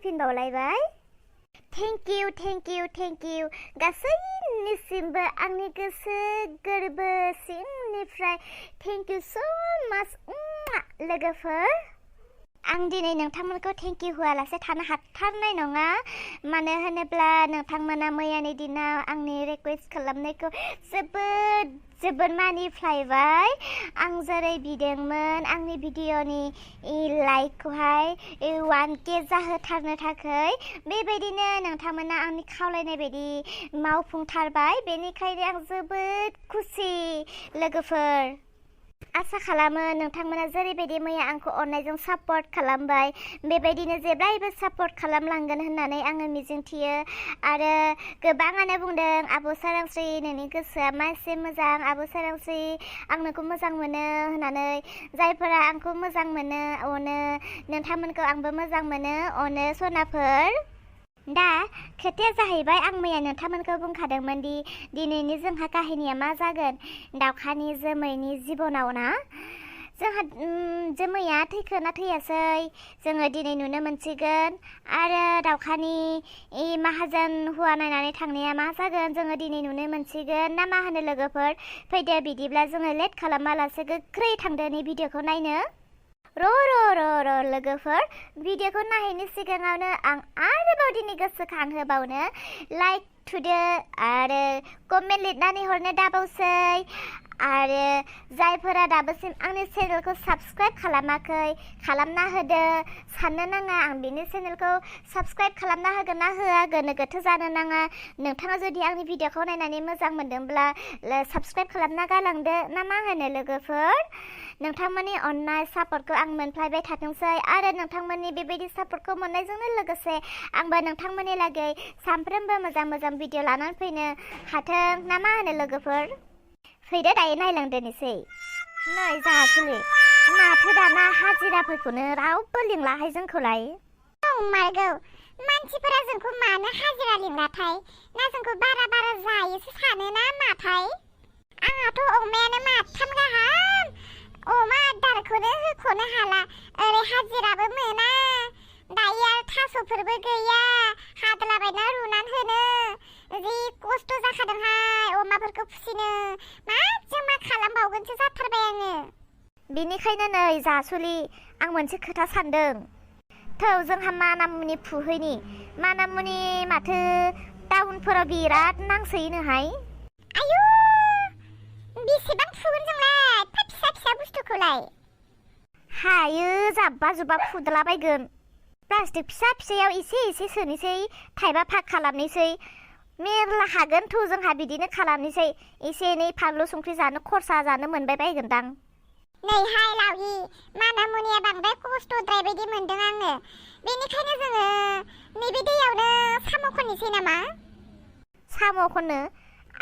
फैफिनबावलायबाय thank you गासैनिसिमबो आंनि गोसो गोरबो सिंनिफ्राय थेंक इउ स' माच लोगोफोर आं दिनै नोंथांमोनखौ थेंक इउ होआलासे थानो हाथारनाय नङा मानो होनोब्ला नोंथांमोना मैयानि दिनाव आंनि रिकुवेस्ट खालामनायखौ जोबोद मानिफ्लायबाय आं जेरै बिदोंमोन आंनि भिडिअनि लाइकखौहाय 1K जाहोथारनो थाखाय बेबायदिनो नोंथांमोना आंनि खावलायनाय बायदि मावफुंथारबाय बेनिखायनो आं जोबोद खुसि लोगोफोर आसा खालामो नोंथांमोना जेरैबायदि मैया आंखौ अननायजों सापर्ट खालामबाय बेबायदिनो जेब्लायबो सापर्ट खालामलांगोन होननानै आङो मिजिंथियो आरो गोबाङानो बुंदों आब' सोरांस्रि नोंनि गोसोआ मासे मोजां आब' सोरांस्रि आं नोंखौ मोजां मोनो होननानै जायफोरा आंखौ मोजां मोनो अनो नोंथांमोनखौ आंबो मोजां मोनो अनो सनाफोर दा खोथाया जाहैबाय आं मैया नोंथांमोनखौ बुंखादोंमोन दि दिनैनि जोंहा काहिनिया मा जागोन दाउखानि जोमैनि जिबनाव ना जोंहा जोमैया थैखोना थैयासै जोङो दिनै नुनो मोनसिगोन आरो दाउखानि माहाजोन हौवा नायनानै थांनाया मा जागोन जोङो दिनै नुनो मोनसिगोन ना मा होनो लोगोफोर फैदो बिदिब्ला जोङो लेट खालामालासे गोख्रै थांदोनि भिडिअखौ नायनो र' लोगोफोर भिडिअखौ नायैनि सिगाङावनो आं आरोबाव दिनै गोसोखांहोबावनो लाइक थुदो आरो कमेन्ट लिरनानै हरनो दाबावसै आरो जायफोरा दाबोसिम आंनि चेनेलखौ साबस्क्राइब खालामाखै खालामना होदो साननो नाङा आं बिनि चेनेलखौ साबस्क्राइब खालामना होगोन ना होआ गोनो गोथो जानो नाङा नोंथाङा जुदि आंनि भिडिअखौ नायनानै मोजां मोनदोंब्ला साबस्क्राइब खालामना गालांदो ना मा होनो लोगोफोर नोंथांमोननि अननाय सापर्टखौ आं मोनफ्लायबाय थाथोंसै आरो नोंथांमोननि बेबायदि सापर्टखौ मोननायजोंनो लोगोसे आंबो नोंथांमोननि लागै सानफ्रोमबो मोजां भिडिअ लानानै फैनो हाथों ना मा होनो लोगोफोर फैदो दायो नायलांदोनोसै नै जाहासुलि माथो दाना हाजिराफोरखौनो रावबो लिंलाहाय जोंखौलाय मारगौ मानसिफोरा जोंखौ मानो हाजिरा लिंलाथाय ना जोंखौ बारा जायोसो सानो ना माथाय आंहाथ' अमायानो माथाम गाहाम अमा आदारखौनो होख'नो हाला ओरै हाजिराबो मोना दायो थास'फोरबो गैया हादलाबायना रुनानै होनो जि खस्थ' जाखादोंहाय अमाफोरखौ फिसिनो मा खालामबावगोनसो जाथारबाय आङो बेनिखायनो नै जासुलि आं मोनसे खोथा सानदों थौ जोंहा मानामुनि फुहैनि मानामुनि माथो टाउनफोराव बिराद नांसोयोनोहाय आयु बेसेबां फुगोन जोंलाय फिसा बुस्थुखौलाय हायो जाब्बा जुब्बा फुदलाबायगोन प्लास्टिक फिसायाव एसे सोनोसै थाइबा फाग खालामनोसै मेरला हागोन थ' जोंहा बिदिनो खालामनोसै एसे एनै फानलु संख्रि जानो खरसा जानो मोनबाय बायगोनदां नैहाय लावहि मानामुनिया बांद्राय खस्थ'द्राय बायदि मोनदों आङो बेनिखायनो जोङो नैबे दैयावनो साम' खननोसै नामा साम' खननो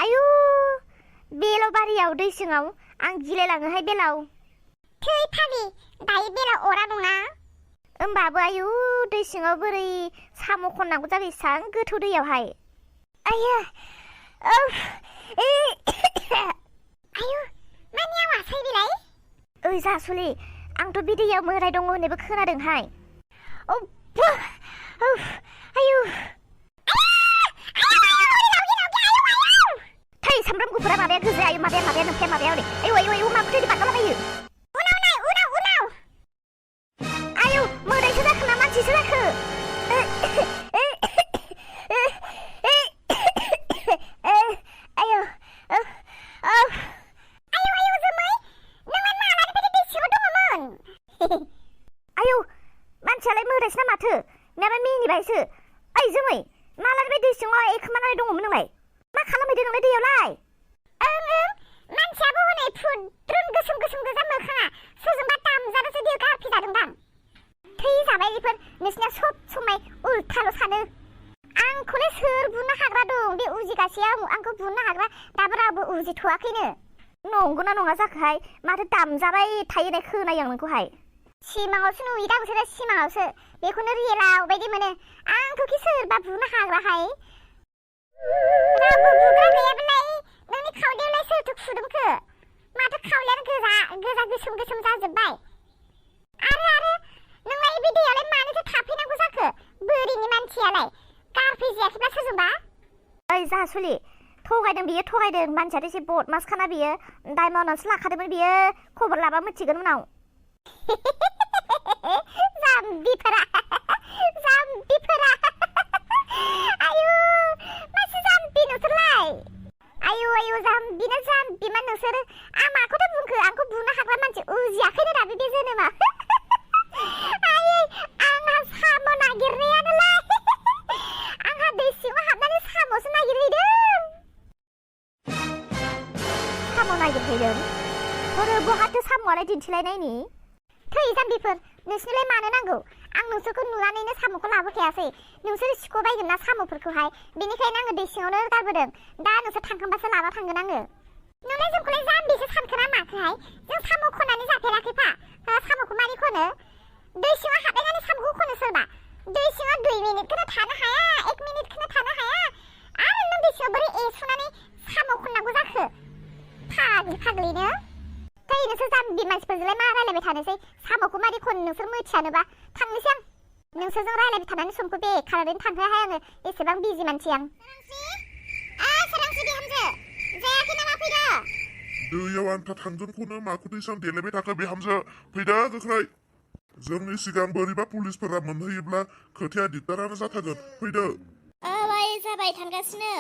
आयु बेलावबारियाव दै सिङाव आं गिलायलाङोहाय बेलाव थै फाग्लि दायो बेलाव अरा नङा होमबाबो आयु दै सिङाव बोरै साम' खननांगौ जागोन इसां गोथौ दैयावहाय आयु आयु मानि आवासै बेलाय ओइ जासुलि आंथ' बे दैयाव मोदाय दङ होननायबो खोनादोंहाय आयु थै सामब्राम गुफुरा माबाया गोजा आयु माबाया नोंखाया माबाया हनै आयु माखौ थैदि बारगालाबायो उनाव आयु मोदायसो जाखो ना मानसिसो जाखो आयु मानसियालाय मोदायसो ना माथो माबा मिनिबायसो ओइ जोमै मालानिफ्राय दै सिङाव एखोमानानै दङमोन नोंलाय मा खालामहैदों नोंलाय दैयावलाय ओं मानसियाबो हनै फुद्रुन गोसोम गोजा मोखाङा सोरजोंबा दामजानासो दैयाव गारफैजादोंदां थै जाबाय बेफोर नोंसिना सब समाय उल्थाल' सानो आंखौलाय सोर बुनो हाग्रा दं बे उजिगासेयाव आंखौ बुनो हाग्रा दाबो रावबो उजिथ'वाखैनो नंगौना नङा जाखोहाय माथो दामजाबाय थायोनाय खोनायो आं नोंखौहाय सिमाङावसो नुयोदां बिसोरो सिमाङावसो बेखौनो रियेलाव बायदि मोनो आंखौखि सोरबा बुनो हाग्राहाय रावबो बुग्रा गैयाबालाय नोंनि खावलायावलाय सोरथो फुदुंखो माथो खावलायानो गोजा गोसोम जाजोब्बाय आरो नोंलाय बे दैयावलाय मानोथो थाफैनांगौ जाखो बोरि सुलि थगायदों बियो थगायदों मानसियाथ' एसे बदमास खाना बियो डायमन्डआवसो लाखादोंमोन बियो खबर लाबा मिथिगोन उनाव जाम्बिफोरा आयु मासे जाम्बि नोंसोरलाय आयु जाम्बिना जाम्बिमान नोंसोर आं माखौथो बुंखो आंखौ बुनो हाग्रा मानसि उजियाखैनो दाबो बे जोनोमा आयै आंहा साम' नागिरनायानोलाय आंहा दै सिङाव हाबनानै साम'सो नागिरहैदों साम' नागिरहैदों हरो बहाथो साम'आलाय दिन्थिलायनायनि थै जाम्बिफोर नोंसिनिलाय मानो नांगौ आं नोंसोरखौ नुनानैनो साम'खौ लाबोखायासै नोंसोर सिख'बायगोन ना साम'फोरखौहाय बेनिखायनो आङो दै सिङावनो गारबोदों दा नोंसोर थांखांबासो लाना थांगोन आङो नोंलाय जोंखौलाय जाम्बिसो सानखोना माखोहाय जों साम' खननानै जाफेराखैफा साम'खौ मारै खनो दै सिङाव हाबलायनानै साम'खौ खनो सोरबा दै सिङाव 2 मिनिटखौनो थानो हाया 1 मिनिटखौनो थानो हाया आरो नों दै सिङाव बोरै एसुनानै साम' खननांगौ जाखो फाग्लिनो थै नोंसोर जाम्बि मानसिफोरजोंलाय मा रायलायबाय थानोसै साम'खौ मारै खनो नोंसोर मिथियानोबा थांनोसै आं नोंसोरजों रायलायबाय थानानै समखौ बेखार ओरैनो थांहोहाय आङो एसेबां बिजि मानसि आं सोरांसि बिहामजो जायाखै नामा फैदो दैयाव आन्था थांगोनखौनो माखौ दैसां देलायबाय थाखो बिहामजो फैदो गोख्रै जोंनि सिगां बोरैबा पुलिसफोरा मोनहैयोब्ला खोथाया दिगदारानो जाथारगोन फैदो बाय जाबाय थांगासिनो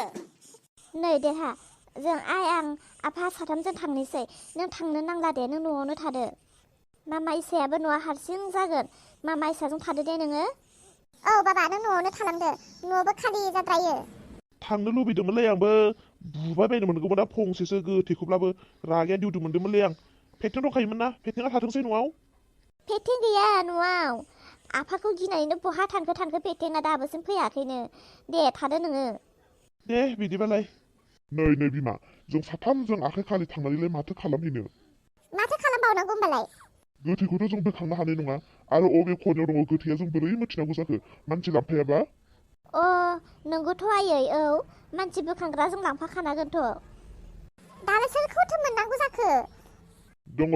नै देहा जों आं आफा साथामजों थांनोसै नों थांनो नांला दे नों न'आवनो थादो मामा इसायाबो न'आ हारसिं जागोन मामा इसाजों थादो दे नोङो औ बाबा नों न'आवनो थालांदो न'आवबो खालि जाद्रायो थांनो लुबैदोंमोनलै आंबो बुबाय बायनो मोनगौमोन ना फंसेसो गोथैखौब्लाबो रागाया दिउदु मोनदोंमोनलै आं पेटेन दंखायोमोन ना पेटेना थाथोंसै न'आव पेटेन गैया न'आव आफाखौ गिनानैनो बहा थांखो पेटेना दाबोसिम फैयाखैनो दे थादो नोङो दे बिदिबालाय नै बिमा जों साथामजों आखाइ खालि थांनानैलाय माथो खालामहैनो माथो खालामबावनांगौ होमबालाय गोथैखौथ' जों बोखांनो हानाय नङा आरो अबे खनायाव दङ गोथैया जों बोरै मिथिनांगौ जाखो मानसि लांफायाबा नोंगौथ' आयै औ मानसि बोखांग्राजों लांफाखानांगोनथ' दालाय सोरखौथो मोननांगौ जाखो दङ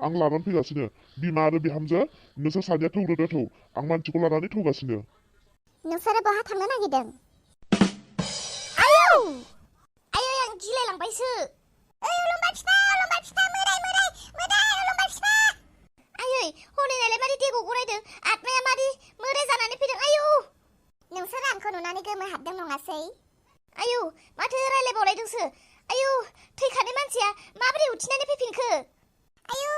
आं लानानै फैगासिनो बिमा आरो बिहामजो नोंसोर सानैया थौग्रोदो थौ आं मानसिखौ लानानै थौगासिनो नोंसोरो बहा थांनो नागिरदों आयौ आं गिलायलांबायसो लम्बा फिफा मोदाय लम्बा फिफा आयै हनै नालाय मारै देबो गरायदों आत्माया मारै मोदाय जानानै फैदों आयौ नोंसोर आंखौ नुनानै गोमोहाबदों नङासै आयौ माथो रायलायबावलायदोंसो आयौ थैखानाय मानसिया माबोरै उथिनानै फैफिनखो आयौ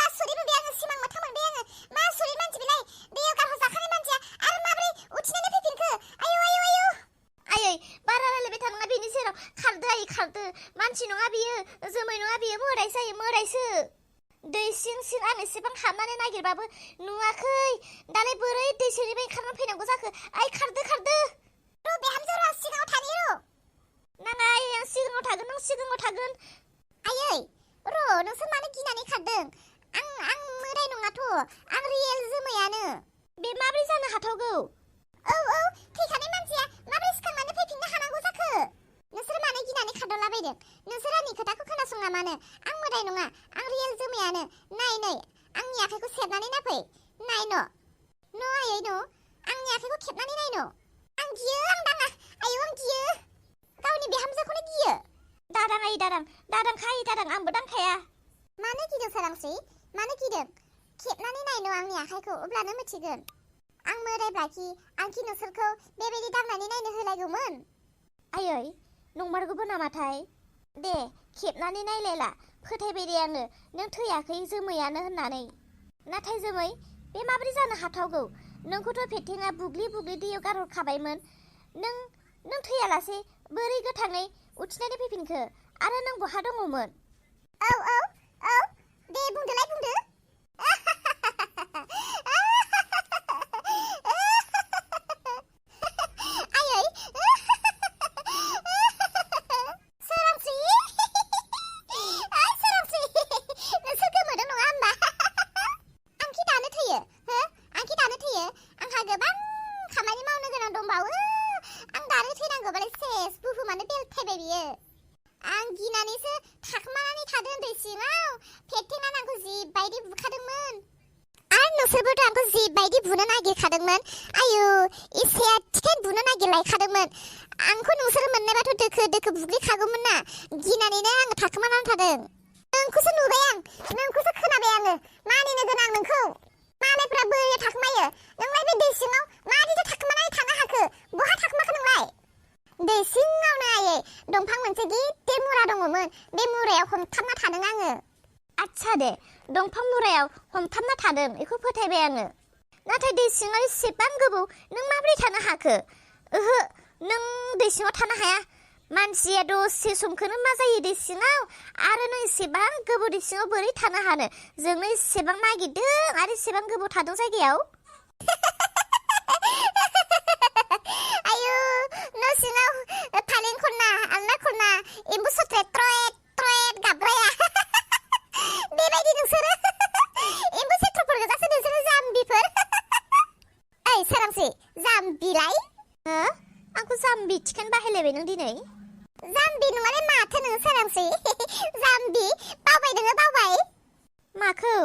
आसुरित मोनबाय आङो सिमां मोगथां मोनबाय आङो मा आसुरित मानसि बेलाय दैयाव गारहरजाखानाय मानसिया आरो माबोरै उथिनानै फैफिनखो आयौ आयै बारा रायलायबाय थानाङा बेनि सेराव खारदो मानसि नङा बियो जोमै नङा बियो मोदायसो दै सिं आं एसेबां हाबनानै नागिरबाबो नुवाखै दालाय बोरै दै सिंनिफ्राय ओंखारनानै फैनांगौ जाखो आइ खारदो बिहामजो र' सिगाङाव थानि र' नाङा आयै आं सिगाङाव थागोन नों सिगाङाव थागोन आयै र' नोंसोर मानो गिनानै खारदों आं मोदाय नङाथ' आं रियेल जोमैयानो बे माबोरै जानो हाथावगौ औ थैखानाय मानसिया माबोरै सिखांनानै फैफिननो हानांगौ जाखो नोंसोर मानो गिनानै खारदलाबायदों नोंसोर आंनि खोथाखौ खोनासङा मानो आं मोदाय नङा आं रियेल जोमैयानो नाय आंनि आखाइखौ सेबनानै नायफै नाय न' आयै न' आंनि आखाइखौ खेबनानै नाय न' आं गियो आं दाङा आयौ आं गियो गावनि बिहामजोखौनो गियो दादां आंबो दांखाया मानो गिदों सोरांस्रि मानो गिदों खेबनानै नाय न' आंनि आखाइखौ अब्लानो मिथिगोन आं मोदायब्लाखि आंखि नोंसोरखौ बेबायदि दांनानै नायनो होलायगौमोन आयै नंमारगौबो नामाथाय दे खेबनानै नायलायला फोथायबाय दे आङो नों थैयाखै जोमैयानो होननानै नाथाय जोमै बे माबोरै जानो हाथावगौ नोंखौथ' पेटेंआ बुग्लि दैयाव गारहरखाबायमोन नों थैयालासे बोरै गोथाङै उथिनानै फैफिनखो आरो नों बहा दङमोन औ दे बुंदोलाय बुंदो आयै सोरांस्रि नोंसोर गोमोदों नङा होमबा आंखि दानो थैयो आंहा गोबां खामानि मावनो गोनां दंबावो आं दानो थैनांगौबालाय सेस बुहुमानो बेलथायबाय बियो आं गिनानैसो थाखोमानानै थादों दै सिङाव पेटेंआ आंखौ जिबायदि बुखादोंमोन आरो नोंसोरबोथ' आंखौ जिबायदि बुनो नागिरखादोंमोन आयु इसेया थिखोन बुनो नागिरलायखादोंमोन आंखौ नोंसोर मोननायबाथ' दोखो दोखो बुग्लिखागौमोन ना गिनानैनो आङो थाखोमानानै थादों नोंखौसो नुबाय आं नोंखौसो खोनाबाय आङो मानिनो गोनां नोंखौ मालायफ्रा बोरै थाखोमायो नोंलाय बे दै सिङाव माबायदि थाखोमानानै थानो हाखो बहा थाखोमाखो नोंलाय दै सिङावनो आयै दंफां मोनसे गिदिर मुरा दङमोन बे मुरायाव हमथाबना थादों आङो आच्छा दे दंफां मुरायाव हमथाबना थादों बेखौ फोथायबाय आङो नाथाय दै सिङाव एसेबां गोबाव नों माबोरै थानो हाखो ओहो नों दै सिङाव थानो हाया मानसिया दसे समखौनो मा जायो दै सिङाव आरो नों एसेबां गोबाव दै सिङाव बोरै थानो हानो जोंनो एसेबां नागिरदों आरो एसेबां गोबाव थादों जायगायाव आयु न' सिङाव फालें खना आलना खना एम्बु सथ्रे ट्रेट ट्रेट गाबग्राया बेबायदि नोंसोरो एम्बु सेथ्रफोर गोजासो नोंसोरो जाम्बिफोर ओइ सोरांसि जाम्बिलाय हो आंखौ जाम्बि थिखोन बाहायलायबाय नों दिनै जाम्बि नङालै माथो नों सोरांसि जाम्बि बावबाय नोङो बावबाय माखौ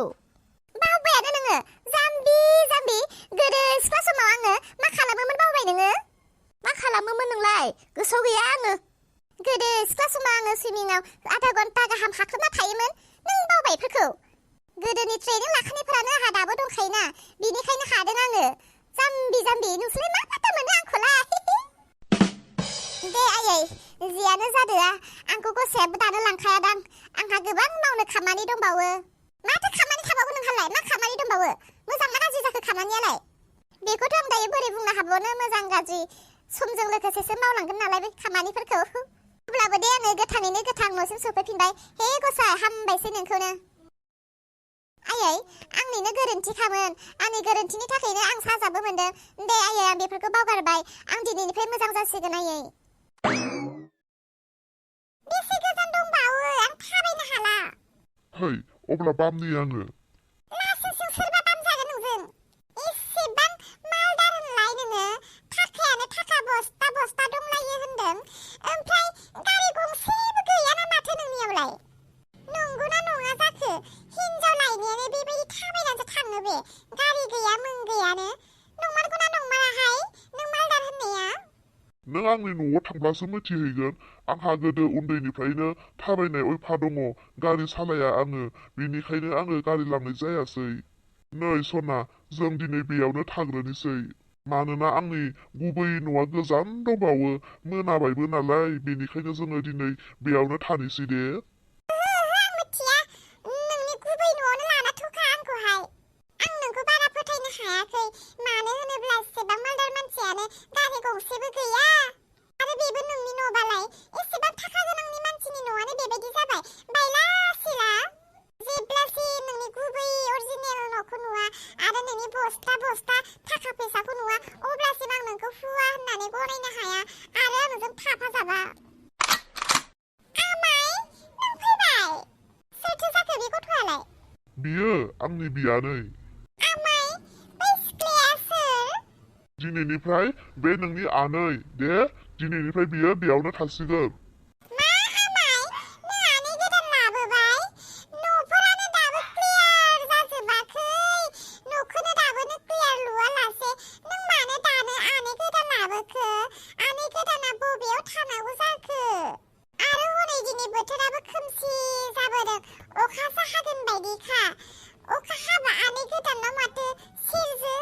बावबायानो नोङो जाम्बि जाम्बि गोदो सिख्ला समाव आङो मा खालामोमोन बावबाय नोङो मा खालामोमोन नोंलाय गोसोआव गैया आङो गोदो सिख्ला समाव आङो सुइमिंआव आधा घन्टा गाहाम हाख्रबना थायोमोन नों बावबायफोरखौ गोदोनि ट्रेनिं लाखानायफोरानो आंहा दाबो दंखायोना बिनिखायनो हादों आङो जाम्बि जाम्बि नोंसोरलाय मा फाथा मोनो आंखौलाय दे आयै जियानो जादो आंखौ गसायाबो दानो लांखायादां आंहा गोबां मावनो खामानि दंबावो माथो खामानि थाबावो नोंहालाय मा खामानि दंबावो मोजां ना गाज्रि जाखो खामानियालाय बेखौथ' आं दायो बोरै बुंनो हाबावनो मोजां गाज्रि समजों लोगोसेसो मावलांगोन नालाय बे खामानिफोरखौ अब्लाबो दे आङो गोथाङैनो गोथां न'सिम सफैफिनबाय हे गसाय हामबायसै नोंखौनो आयै आंनिनो गोरोन्थिखामोन आंनि गोरोन्थिनि थाखायनो आं साजाबो मोनदों दे आयै आं बेफोरखौ बावगारबाय आं दिनैनिफ्राय मोजां जासिगोन आयै बेसे गोजान दंबावो आं थाबायनो हाला है अब्ला बामनि आङो लासैसो सोरबा बाम जागोन नोंजों एसेबां मालदार होनलाय नोङो थाखायानो थाखा बस्ता बस्ता दंलायो होनदों ओमफ्राय गारि गंसेबो गैयाना माथो नोंनियावलाय नंगौना नङा जाखो हिनजाव लायनायानो बेबायदि थाबायनानैसो थाङो बे गारि गैया मोन गैयानो नंमारगौना नंमाराहाय नों मालदार होननाया नों आंनि न'आव थांब्लासो मिथिहैगोन आंहा गोदो उन्दैनिफ्रायनो थाबायनाय अयफा दङ गारि सालाया आङो बेनिखायनो आङो गारि लांनाय जायासै नै सना जों दिनै बेयावनो थाग्रोनोसै मानोना आंनि गुबै न'आ गोजान दंबावो मोनाबायबो नालाय बेनिखायनो जोङो दिनै बेयावनो थानोसै दे आं मिथिया नोंनि गुबै न'आवनो लाना थुखा आंखौहाय आं नोंखौ बारा फोथायनो हायाखै मानो होनोब्ला एसेबां मालदार मानसियानो गारि गंसेबो गैया आरो बेबो नोंनि न'बालाय एसेबां थाखा गोनांनि मानसिनि न'आनो बेबायदि जाबाय बायला सिला जेब्लासिम नोंनि गुबै अरिजिनेल न'खौ नुवा आरो नोंनि बस्ता बस्ता थाखा फैसाखौ नुवा अब्लासिम आं नोंखौ हुवा होननानै गनायनो हाया आरो आंजों थाफाजाबा आमाय नों फैबाय सोरथो जाखो बे गथ'आलाय बियो आंनि बियानै आमाय बै सिख्लाया सोर दिनैनिफ्राय बे नोंनि आनै दे दिनैनिफ्राय बियो बेयावनो थासिगोन मा आमाय नों आनै गोदान लाबोबाय न'फोरानो दाबो क्लियार जाजोबाखै न'खौनो दाबोनो क्लियार लुवालासे नों मानो दानो आनै गोदान लाबोखो आनै गोदाना बबेयाव थानांगौ जाखो आरो हनै दिनै बोथोराबो खोमसि जाबोदों अखासो हागोन बायदिखा अखा हाबा आनै गोदानाव माथो सिरजो